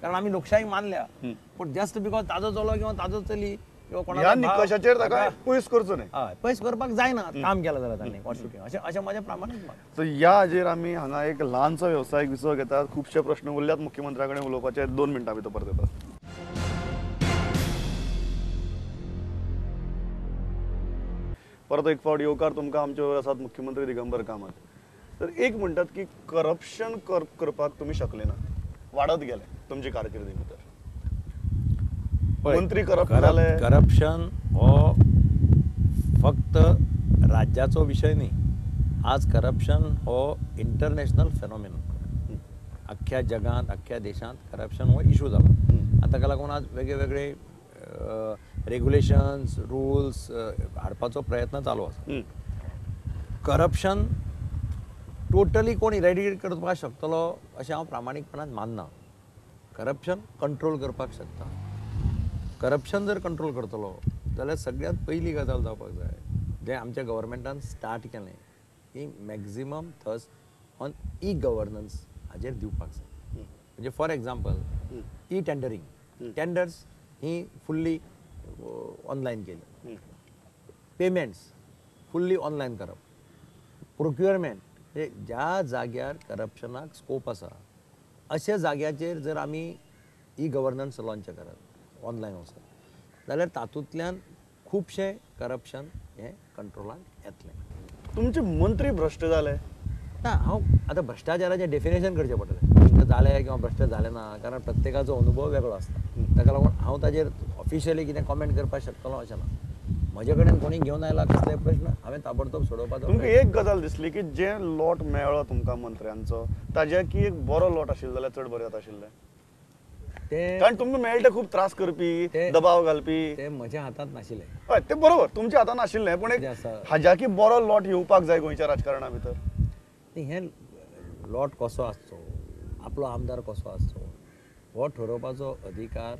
कारण आमी लोकशाही मानल्या, पूण जस्ट because ताजो चलो किंवा ताजो चली किंवा ह्या निकशाचेर ताका पयस करचो न्ही, हय पयस करपाक जायना, काम केलां जाल्यार तांणी कॉन्स्टिट्युएन्सी, अशें अशें म्हाजें प्रामाणीक मत. सो ह्या हाजेर आमी हांगा एक ल्हानसो वेवसायीक विसव घेतात. खुबशे प्रश्न उरल्यात मुख्यमंत्र्या कडेन उलोवपाचे, 2 मिनटां भितर परत येतात. परत एक फावट येवकार तुमकां. आमचे बरोबर आसात मुख्यमंत्री दिगंबर कामत. तर एक म्हणटात की करप्शन करपाक तुमी शकले ना, वाडत गेले तुमची कारकिर्दी भितर, मंत्री करप्ट जाले. करप्शन हो फक्त राज्याचो विशय न्ही, आज करप्शन हो इंटरनॅशनल फेनॉमिनन. अख्ख्या जगांत अख्ख्या देशांत करप्शन हो इशू जाला. आनी ताका लागून आज वेगळे वेगळे रेगुलेशन्स रुल्स हाडपाचो प्रयत्न चालू आसा. करप्शन टोटली कोण इरेडिकेट करपाक शकतलो अशें हांव प्रामाणीकपणान मानना. करप्शन कंट्रोल करपाक शकता. करप्शन जर कंट्रोल करतलो जाल्यार सगळ्यांत पयली गजाल जावपाक जाय जें आमच्या गव्हर्मेंटान स्टार्ट केलें की maximum thrust on e governance हाजेर दिवपाक जाय. म्हणजे for example e tendering, tenders he fully online केली, पेमेंट्स फुल्ली ऑनलायन करप, प्रोक्युरमेंट, म्हणजे ज्या जाग्यार करप्शनाक स्कोप आसा अशा जाग्याचेर जर आमी ई गव्हर्नन्स लॉन्च करत ऑनलायन वचत जाल्यार तातूंतल्यान खुबशें करप्शन हें कंट्रोलाक येतलें. तुमचे मंत्री भ्रश्ट जाले ना, हांव आतां भ्रश्टाचाराचें डेफिनेशन करचें पडटलें, भ्रश्ट जाले किंवा भ्रश्ट जाले ना, कारण प्रत्येकाचो अनुभव वेगळो आसता. ताका लागून हांव ताजेर ऑफिशियली कितें कॉमेंट करपाक शकतलो अशें ना. म्हजे कडेन कोणी घेवन आयला कसलेय प्रश्न हांवें ताबडतोब सोडोवपाचो. तुमकां एक गजाल दिसली की जे लोट मेळ्ळो तुमकां मंत्र्यांचो ताज्या की एक बरो लोट आशिल्लो जाल्यार चड बरें जाता आशिल्लें? ते कारण तुमकां मेळटा खूब त्रास करपी, दबाव घालपी, ते म्हज्या हातांत नाशिल्ले. हय ते बरोबर तुमच्या हातांत नाशिल्लें, पूण एक हाज्या की बरो लोट येवपाक जाय गोंयच्या राजकारणा भितर. हें लोट कसो आसचो, आपलो आमदार कसो आसचो हो ठरोवपाचो अधिकार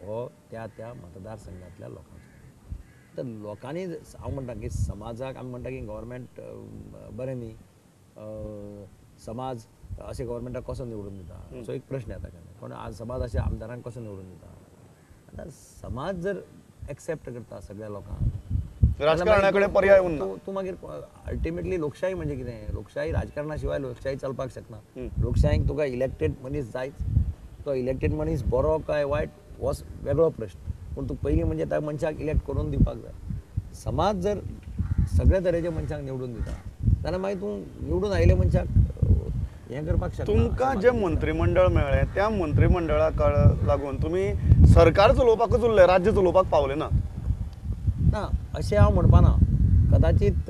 हो त्या त्या मतदारसंघांतल्या लोकांचो. तर लोकांनी हांव म्हणटा की समाजाक आमी म्हणटा की गव्हर्मेंट बरें न्ही, समाज अशें गव्हर्मेंटाक कसो निवडून दिता असो एक प्रश्न येता केन्ना. कोण आज समाज अशें आमदारांक कसो निवडून दिता? आतां समाज जर एक्सेप्ट करता सगळ्या लोकांक, राजकारणा कडेन पर्याय उरना. तूं मागीर अल्टिमेटली लोकशाही म्हणजे कितें? लोकशाही राजकारणा शिवाय लोकशाही चलपाक शकना. लोकशाहीक तुका इलेक्टेड मनीस जायच, तो इलेक्टेड मनीस बरो काय वायट हो वेगळो प्रश्न, पूण तूं पयलीं म्हणजे त्या मनशाक इलेक्ट करून दिवपाक जाय. समाज जर सगळे तरेच्या मनशांक निवडून दिता जाल्यार मागीर तूं निवडून आयिल्ल्या मनशाक हें करपाक शकता. तुमकां जें मंत्रीमंडळ मेळ्ळें त्या मंत्रीमंडळाक लागून तुमी सरकार चलोवपाकूच उरले, राज्य चलोवपाक पावले ना? ना, अशें हांव म्हणपाना. कदाचीत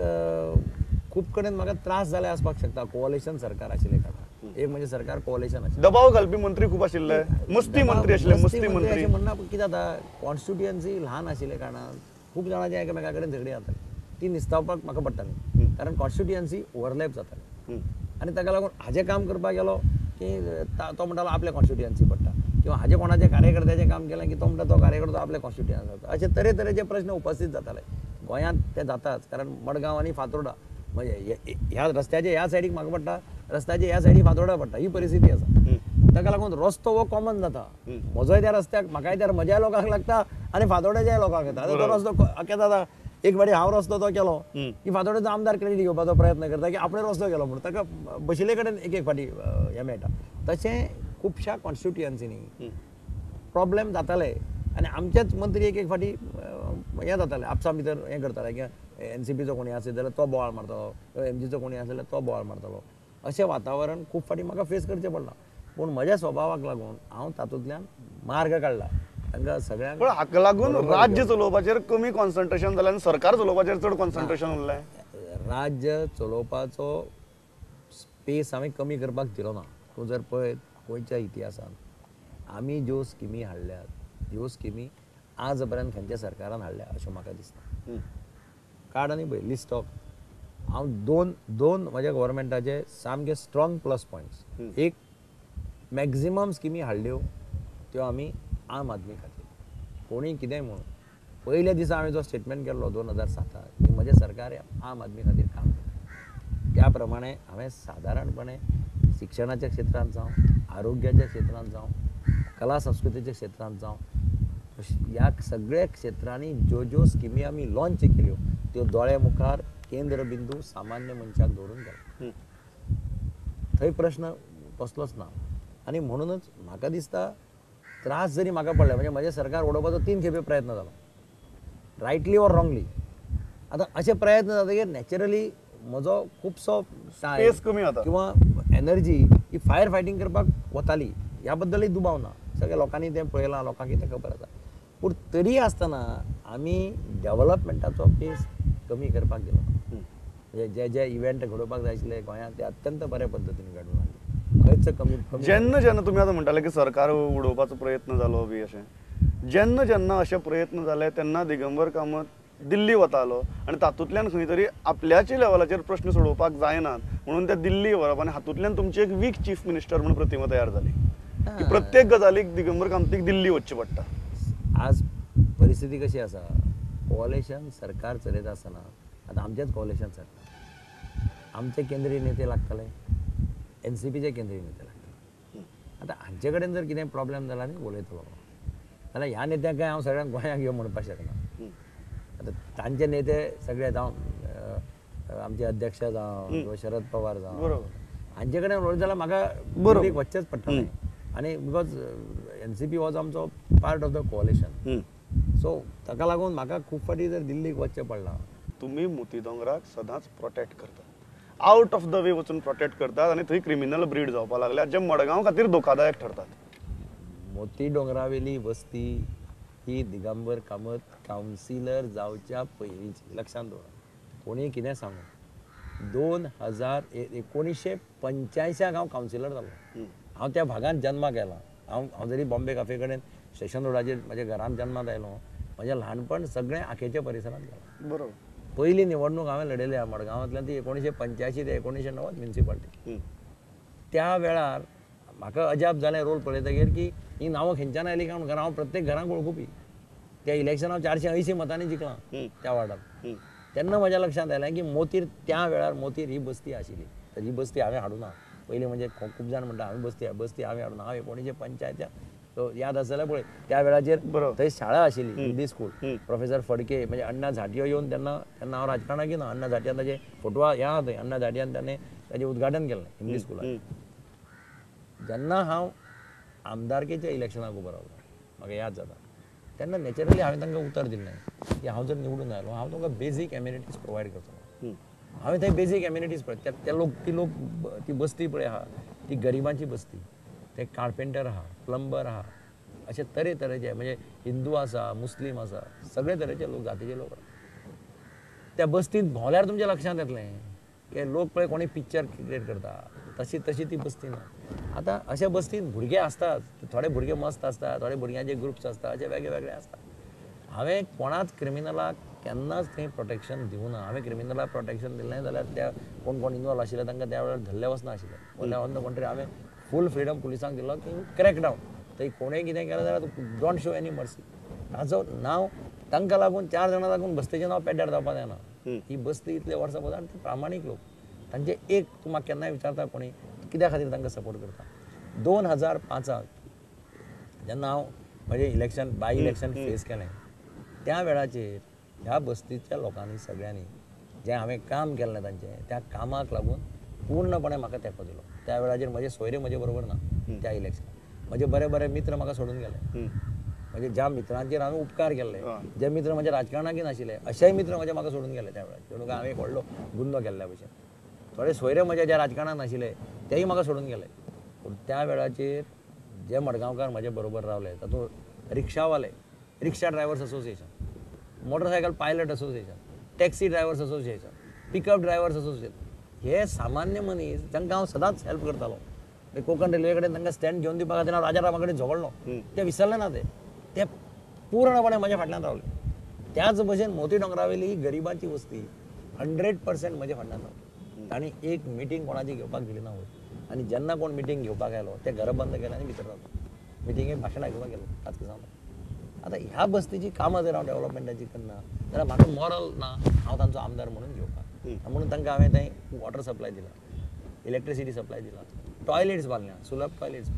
खूब कडेन म्हाका त्रास जाले आसपाक शकता कोअलिशन सरकार आशिल्ले कारणान. एक म्हणजे सरकार कोअलिशन आशिल्लें, दबाव घालपी मंत्री खूब आशिल्ले, मस्ती मंत्री आशिल्ले. मस्ती मंत्री अशें म्हणना, पूण कितें जाता कॉन्स्टिट्युएन्सी ल्हान आशिल्ले कारणान खूब जाणांचे एकामेका कडेन झगडीं जातालीं, ती निस्तावपाक म्हाका पडटाली, कारण कॉन्स्टिट्युएन्सी ओवरलॅप जाताली. आनी ताका लागून हाजें काम करपाक गेलो की तो म्हणटालो आपल्या कॉन्स्टिट्युएन्सी पडटा, किंवा हाजें कोणाचें कार्यकर्त्याचें काम केलें की तो म्हणटा तो कार्यकर्तो आपल्या कॉन्स्टिट्युएन्सी जाता. अशे तरेतरेचे प्रश्न उपस्थित जाताले गोंयांत. ते जाताच, कारण मडगांव आनी फातोर्डा म्हणजे ह्या रस्त्याचे ह्या सायडीक म्हाका पडटा, रस्त्याचे ह्या सायडीक फातोर्डा पडटा, ही परिस्थिती आसा. ताका लागून रस्तो हो कॉमन जाता, म्हजोय त्या रस्त्याक म्हाकाय त्या म्हज्याय लोकांक लागता आनी फातोर्ड्याच्याय लोकांक येता. आतां तो रस्तो अख्खे जाता, एक फावटी हांव रस्तो तो केलो की फातोर्डेचो आमदार क्रेडीट घेवपाचो प्रयत्न करता की आपणें रस्तो केलो म्हणून, ताका बशिल्ले कडेन एक एक फावटी हें मेळटा. तशें खुबश्या कॉन्स्टिट्युएन्सीनी प्रॉब्लेम जाताले आनी आमचेच मंत्री एक एक फावटी हें जाताले, आपसा भितर हें करताले की एनसीपीचो कोणी आसत जाल्यार तो बोवाळ मारतलो, किंवा एमजीचो कोणी आसत जाल्यार तो बोवाळ मारतलो. अशें वातावरण खूब फावटी म्हाका फेस करचें पडलां, पूण म्हज्या स्वभावाक लागून हांव तातूंतल्यान मार्ग काडला तांकां सगळ्यांक. पूण हाका लागून राज्य चलोवपाचेर कमी कॉन्सन्ट्रेशन जालें आनी सरकार चलोवपाचेर चड कॉन्सन्ट्रेशन उरलें. राज्य चलोवपाचो स्पेस हांवें कमी करपाक दिलो ना. तूं जर पळयत गोंयच्या इतिहासांत आमी ज्यो स्किमी हाडल्यात ह्यो स्किमी आज पर्यंत खंयच्या सरकारान हाडल्या अशें म्हाका दिसता. काड आनी पळय लिस्ट ऑफ हांव दोन म्हज्या गव्हर्मेंटाचे सामके स्ट्रॉंग प्लस पॉयंट्स. एक, मॅक्झिमम स्किमी हाडल्यो त्यो आमी आम आदमी खातीर, कोणी कितेंय म्हणून. पयल्या दिसा हांवें जो स्टेटमेंट केल्लो 2007 की म्हजें सरकार आम आदमी खातीर काम करता, त्या प्रमाणे हांवें सादारणपणे शिक्षणाच्या क्षेत्रांत जावं, आरोग्याच्या क्षेत्रांत जावं, कला संस्कृतीच्या क्षेत्रांत जावं, ह्या सगळ्या क्षेत्रांनी ज्यो ज्यो स्किमी आमी लॉन्च केल्यो त्यो दोळे मुखार केंद्रबिंदू सामान्य मनशाक दवरून गेलो. थंय प्रश्न कसलोच ना. आनी म्हणूनच म्हाका दिसता त्रास जरी म्हाका पडले, म्हणजे म्हजें सरकार उडोवपाचो 3 खेपे प्रयत्न जालो, रायटली ऑर रॉंगली. आतां अशे प्रयत्न जातकीर नॅचरली म्हजो खुबसो टायम कमी जाता किंवा एनर्जी ही फायर फायटींग करपाक वताली, ह्या बद्दलय दुबाव ना. सगळ्या लोकांनी तें पळयलां, लोकांक तें खबर आसा. पूण तरी आसतना आमी डेवलपमेंटाचो पेस कमी करपाक दिलो ना. म्हणजे जे जे इव्हेंट घडोवपाक जाय आशिल्ले गोंयांत ते अत्यंत बऱ्या पद्दतीन घडून हाडले, खंयच कमी. जेन्ना जेन्ना तुमी आतां म्हणटाले की सरकार उडोवपाचो प्रयत्न जालो बी अशें, जेन्ना जेन्ना अशे प्रयत्न जाले तेन्ना दिगंबर कामत दिल्ली वतालो आनी तातूंतल्यान खंय तरी आपल्याचे लेवलाचेर प्रश्न सोडोवपाक जायनात म्हणून ते दिल्ली व्हरप आनी हातूंतल्यान तुमची एक वीक चीफ मिनिस्टर म्हणून प्रतिमा तयार जाली की प्रत्येक गजालीक दिगंबर कामतीक दिल्ली वचचें पडटा. आज परिस्थिती कशी आसा, कोaliशन सरकार चलयता आसतना आतां आमचेंच कोaliशन सरकार, आमचे केंद्रीय नेते लागतले, एनसीपीचे केंद्रीय नेते लागतले. आतां हांचे कडेन जर कितें प्रॉब्लेम जाला न्ही उलयतलो जाल्यार ह्या नेत्यांक काय हांव सगळ्यांक गोंयांक यो म्हणपाक शकना. आतां तांचे नेते सगळे जावं आमचे अध्यक्ष जावं किंवा शरद पवार जावं, हांचे कडेन उलयत जाल्यार म्हाका दिल्लीक वचचेंच पडटलें. आनी because NCP was आमचो part of the coalition, so ताका लागून म्हाका खूब फावटी जर दिल्लीक वचचें पडलां. तुमी मोती दोंगराक सदांच प्रोटेक्ट करतात, आउट ऑफ the way वचून प्रोटेक्ट करतात आनी थंय क्रिमिनल ब्रीड जावपाक लागल्या जे मडगांव खातीर धोकादायक ठरतात. मोती दोंगरावेली वस्ती ही दिगंबर कामत कावन्सिलर जावच्या पयलींची, लक्षांत दवरा, कोणी कितें सांगू. 1985 हांव कावन्सिलर जालो. हांव त्या भागांत जन्माक आयलां. हांव जरी बॉम्बे काफे कडेन स्टेशन रोडाचेर म्हज्या घरांत जन्माक आयलो, म्हजें ल्हानपण सगळें आखेच्या परिसरांत गेलां. बरोबर. पयली निवडणूक हांवें लढयल्या मडगांवांतल्यान ती 1985 ते 1990 म्युनिसिपालिटी. त्या वेळार म्हाका अजाप जालें रोल पळयतकीर की ही नांवां खंयच्यान आयलीं काय म्हणून, हांव प्रत्येक घरांक वळखुपी. त्या इलेक्शनाक 480 मतांनी जिखलां त्या वार्डांत. तेन्ना म्हज्या लक्षांत आयलें की मोतीर त्या वेळार मोतीर ही बस्ती आशिल्ली, तर ही बस्ती हांवें हाडूना. पयलीं म्हणजे खूब जाण म्हणटा हांवें बस्ती हांवें हाडूना. हांव 1985 याद आसा जाल्यार पळय त्या वेळाचेर थंय शाळा आशिल्ली, हिंदी स्कूल, प्रोफेसर फडके म्हणजे अण्णा झाटियो येवन तेन्ना तेन्ना हांव राजकारणाक येना, अण्णा झाटियान ताजे फोटो ह्या थंय अण्णा झाटियान ताणें ताजें उद्घाटन केलें हिंदी स्कुलाक. जेन्ना हांव आमदारकेच्या इलेक्शनाक उबो रावलो म्हाका याद जाता तेन्ना नॅचरली हांवें तांकां उतर दिल्लें की हांव जर निवडून आयलो हांव तुमकां बेजीक एम्युनिटीज प्रोवायड करतलो. हांवें थंय बेजीक एम्युनिटीज पळय, ते लोक ती लोक ती बस्ती पळय आहा ती गरिबांची बस्ती, ते कार्पेंटर आहा, प्लंबर आहा, अशे तरेतरेचे म्हणजे हिंदू आसा, मुस्लीम आसा, सगळे तरेचे लोक, जातीचे लोक. त्या बस्तींत भोंवल्यार तुमच्या लक्षांत येतलें की लोक पळय कोणी पिक्चर क्रिएट करता तशी तशी ती बस्ती ना. आतां अशा बस्तींत भुरगे आसतात, थोडे भुरगे मस्त आसतात, थोडे भुरग्यांचे ग्रुप्स आसता, अशे वेगळे वेगळे आसता. हांवें कोणाच क्रिमिनलाक केन्नाच थंय प्रोटेक्शन दिवना. हांवें क्रिमिनलाक प्रोटेक्शन दिलें जाल्यार त्या कोण कोण इनवॉल्व आशिल्ले तांकां त्या वेळार धरले वचनाशिल्ले. ऑन the contrary हांवें फूल फ्रिडम पुलिसांक दिलो की क्रॅक डावन, थंय कोणें कितें केलें जाल्यार don't show any mercy. ताजो नांव तांकां लागून 4 जाणां लागून बस्तेचें नांव पेड्ड्यार जावपाक जायना. ही बस्ती इतले वर्सां पसून आनी ते प्रामाणीक लोक, तांचे एक तूं म्हाका केन्नाय विचारता कोणी कित्या खातीर तांकां सपोर्ट करता. 2005 जेन्ना हांव म्हजें इलेक्शन बाय इलेक्शन फेस केलें त्या वेळाचेर ह्या बस्तीच्या लोकांनी सगळ्यांनी जें हांवें काम केल्लें तांचें त्या कामाक लागून पूर्णपणे म्हाका तेंको दिलो. त्या वेळाचेर म्हजे सोयरे म्हजे बरोबर ना त्या इलेक्शनाक, म्हजे बरे बरे मित्र म्हाका सोडून गेले. म्हणजे ज्या मित्रांचेर हांवें उपकार केल्ले, जे मित्र म्हज्या राजकारणाकय नाशिल्ले अशेय मित्र म्हजे म्हाका सोडून गेले त्या वेळार, जणू काय हांवें एक व्हडलो गुन्हो केल्ल्या भशेन. थोडे सोयरे म्हजे ज्या राजकारणाक नाशिल्ले तेय म्हाका सोडून गेले. पूण त्या वेळाचेर जे मडगांवकार म्हजे बरोबर रावले तातूंत रिक्षावाले, rickshaw drivers association, motorcycle pilot association, taxi drivers association, pickup drivers association, हे सामान्य मनीस जांकां हांव सदांच हेल्प करतालो. कोंकण रेल्वे कडेन तांकां स्टँड घेवन दिवपा खातीर हांव राजारामा कडेन झगडलो, ते विसरले ना, ते ते पूर्णपणे म्हज्या फाटल्यान रावले. त्याच भशेन मोती दोंगरावेली गरिबांची वस्ती 100% म्हज्या फाटल्यान रावली. तांणी एक मिटींग कोणाची घेवपाक दिली ना वयर, आनी जेन्ना कोण मिटींग घेवपाक आयलो ते घरां बंद केलें आनी भितर रावलो, मिटिंगेक भाशण आयकुपाक गेलो. आज सांगता आतां ह्या बस्तीची कामां जर हांव डेवलपमेंटाची करना जाल्यार म्हाका मॉरल ना हांव तांचो आमदार म्हणून घेवपाक. म्हणून तांकां हांवें थंय वॉटर सप्लाय दिला, इलेक्ट्रिसिटी सप्लाय दिला, टॉयलेट्स बांदल्या, सुलभ टॉयलेट्स.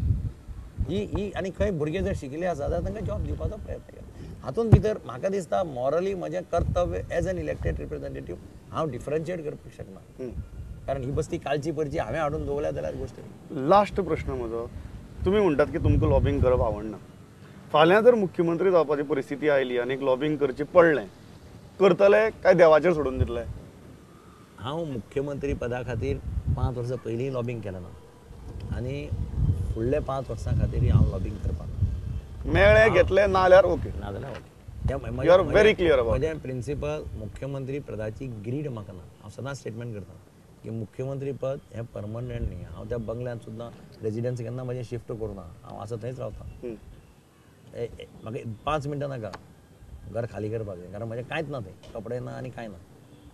ही ही आनी खंय भुरगे जर शिकिल्ले आसा जाल्यार तांकां जॉब दिवपाचो प्रयत्न केला. हातूंत भितर म्हाका दिसता मॉरली म्हजें कर्तव्य एज एन इलेक्टेड रिप्रेझेंटेटीव हांव डिफरन्शिएट करपाक शकना, कारण ही बस्ती कालची परची हांवें हाडून दवरल्या जाल्यार गोश्ट. लास्ट प्रश्न म्हजो, तुमी म्हणटात की तुमकां लॉबींग करप आवडना, फाल्यां जर मुख्यमंत्री जावपाची परिस्थिती आयली आनी लॉबींग करची पडलें, करतले काय देवाचेर सोडून दितले? हांव मुख्यमंत्री पदा खातीर 5 वर्सां पयलीं लॉबींग केलें ना आनी फुडले 5 वर्सां खातीर हांव लॉबींग करपाक ना. मेळ्ळे घेतले ना जाल्यार ओके, ना जाल्यार okay. You are very clear about. म्हजें प्रिंसिपल मुख्यमंत्री पदाची ग्रीड म्हाका ना. हांव सदांच स्टेटमेंट करता की मुख्यमंत्री पद हें परमनंट न्ही. हांव त्या बंगल्यांत सुद्दां रेजिडन्स केन्ना म्हजें शिफ्ट करूं ना, हांव आसा थंयच रावता. म्हाका 5 मिनटां नाका घर खाली करपाक जाय, कारण म्हजें कांयच ना थंय, कपडे ना आनी कांय ना.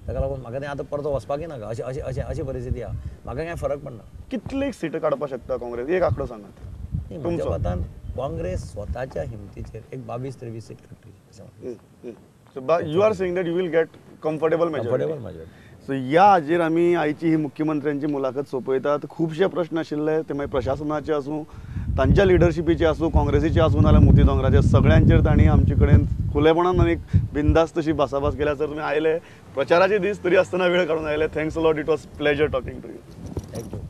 ताका लागून म्हाका तें आतां परतो वचपाकय नाका, अशें अशें अशें अशी परिस्थिती आहा. म्हाका कांय फरक पडना. कितले सीट काडपाक शकता काँग्रेस, एक आंकडो सांगात. म्हज्या मतान काँग्रेस स्वताच्या हिमतीचेर एक 22-23 सीट काडटली अशें म्हाका. So you are saying that you will get comfortable majority. Comfortable majority. So ह्या हाजेर आमी आयची ही मुख्यमंत्र्यांची मुलाखत सोंपयतात. खुबशे प्रश्न आशिल्ले, ते मागीर प्रशासनाचे आसूं, तांच्या लिडरशिपीचे आसूं, काँग्रेसीचे आसूं, नाजाल्यार मोती दोंगराचे, सगळ्यांचेर तांणी आमचे कडेन खुलेपणान आनी बिंदास्त अशी भासाभास केल्या. सर तुमी आयले, प्रचाराचे दीस तरी आसतना वेळ काडून आयले. Thanks a lot, it was pleasure talking to you. Thank you.